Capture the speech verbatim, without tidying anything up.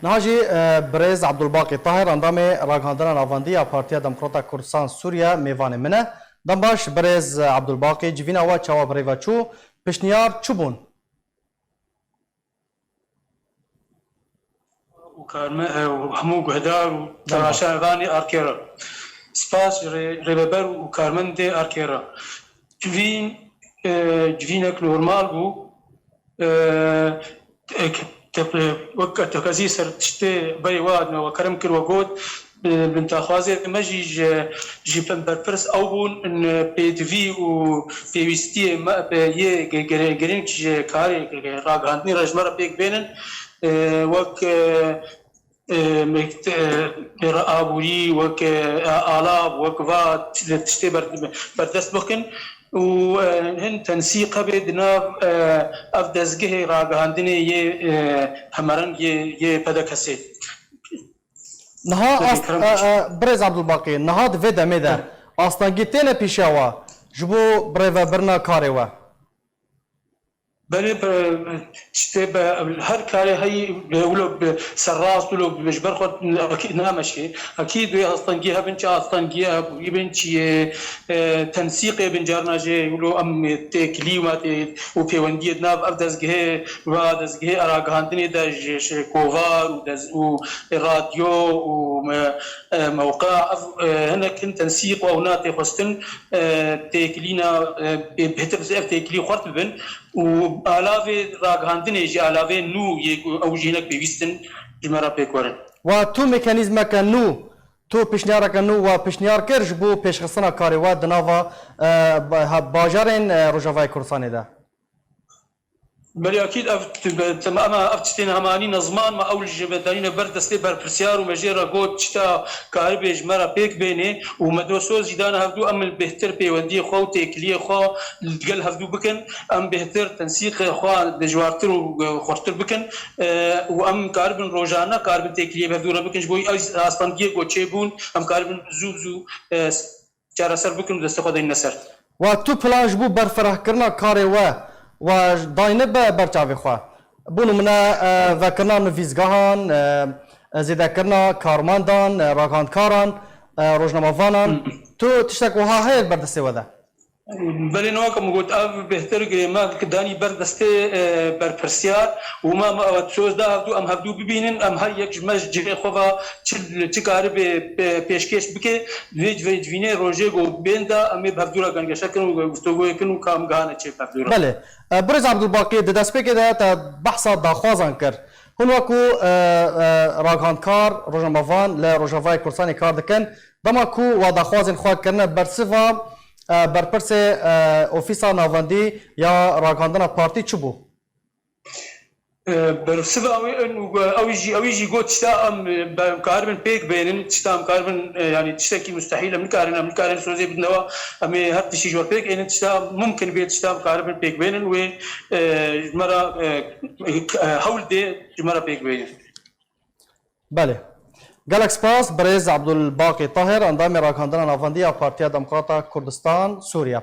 Niha jî, e, birêz Abdulbaqî Tahir, endamê Ragihandina Navendî ya Partiya Demokrata Kurdistan Sûriye, mêvanê min e. Dem baş, birêz Abdulbaqî, civîna we çawa bi rê ve çû? Pişniyar çi bûn? û karme-, e, û hemû guhdar û temaşevanê Erkê re. Spas ji rê-, rêveber û karmendê Erkê re. Civîn, e, civînek normal bû. E, te-, te-, wek tekezî ser tiştê berê we, we kerem kir, we got, Bi-, bintaxwazê me jî ji, ji ber-, berpirs ew bûn, in pêdivî û pêwîstiyê me, be-, yê gi-, gi-, girîng ji karê ragihandinê re ji me re pêk bênin, e, wek, e, e, mekt-, e, aborî, wek, e, alav, wek va ti-, tiştê ber-, berdest bikin û, e, hin tensîq hebe di nav, e, ev dezgehê ragihandinê yê, e, hemereng yê, yê P D K S'ê. Niha Tabii, ast-, kerem e, e, birêz Abdulbaqî, niha di vê demê de astengî têne pîşiya we ji bo birêvebirina karê we? Belê, be-, tiştê be, her karê heyî, be, wilo, be, serrast, wilo, be, ji ber xwe, ekî-, nameşê. Ekîd wê astengî hebin, çi astengî hebî bin, çi yê, e, tensîqê bin, carna jê, wilo em têkilî û ma tê-, û pêwendiyê di nav ev dezgehê, va dezgehê ragihandinê de ji, ji kovar û dez-, û radyo û me-, e, mewqe, ev, e, hinek hin tensîq û ew natê xwestin, e, têkilîna, e, bê-, bêhtir ev têkilî xurt bibin û alavê ragihandinê jî, alavê nû yê ku ew jî hinek pêwîst in ji me re pêk werin. Wa tu mekanîzmeke nû, tu pişniyareke nû wa pişniyar kir ji bo pêşxistina karê we di nava, e, ba-, ha-, bajarên, e, Rojavayê Kurdistanê de? Belê, akîd ev t-, be-, tem-, ema ev tiştên hemanî ne ziman me, ew li ji me danîne ber destê berpirsiyar û me jê re got, tişta karibê ji me re pêk bênê û me do soz jî dane hevdû, em li bêhtir pêwendiyê xwe û têkiliyê xwe li gel hevdû bikin, em bêhtir tensîqê xwe dijwartir û, e, xurttir bikin, e, û em karibin rojane, karibin têkiliyê bi hevdû re bikin, ji bo ew astengiyê ku çêbûn, em karibin zû bi zû, e, çareser bikin û destê xwe deyne ser. Wa tu plan ji bo berfirehkirina karê we, we dayne be ber çavê xwe? Bo nimûne, e, vekirina nivîsgehan, e, e, zêdekirina karmendan, e, ragihandkaran, e, rojnamevanan, Hmm. tu tiştek wiha heye li ber destê we de? Belê, ne weke min got, ev bêhtir girê me danî ber destê, e, berpirsiyar û me, me ew soz da hevdû, em hevdû bibînin, em her yek ji me ji cihê xwe ve çi, çi karibê pê-, pêşkêş bike, vê, vê civînê rojê ku bên de em ê bi hevdû re gengeşe kin û guftûgoyê kin û kam gihane çê bi hevdû re. Belê. E, Birêz Abdulbaqî, di destpêkê de te behsa daxwazan kir. Hûn wekû, e, e, ragihandkar, rojnamevan li Rojavayê Kurdistanê kar dikin. Dema ku we daxwazên xwe kirine bersiva, e, berpirsê, e, Ofîsa Navendî ya Ragihandina Partî çi bû? E, bersiva wê in û ew jî, ew jî got, tişta em, e, be-, em karibin pêk bênin, tişta em karibin, e, yanî tiştekî mustehîl em nikarin, em nikarin sozê bidin ewa, em ê her tiştî ji we pêk ênin, tişta mumkin bê, tişta em karibin pêk bênin wê, e, ji me re, e, e, hewl dê ji me re pêk bênin. Belê. Gelek spas, birêz Abdulbaqî Tahir, endamê Ragihandina Navendî ya Partiya Demokrata Kurdistan Sûriye.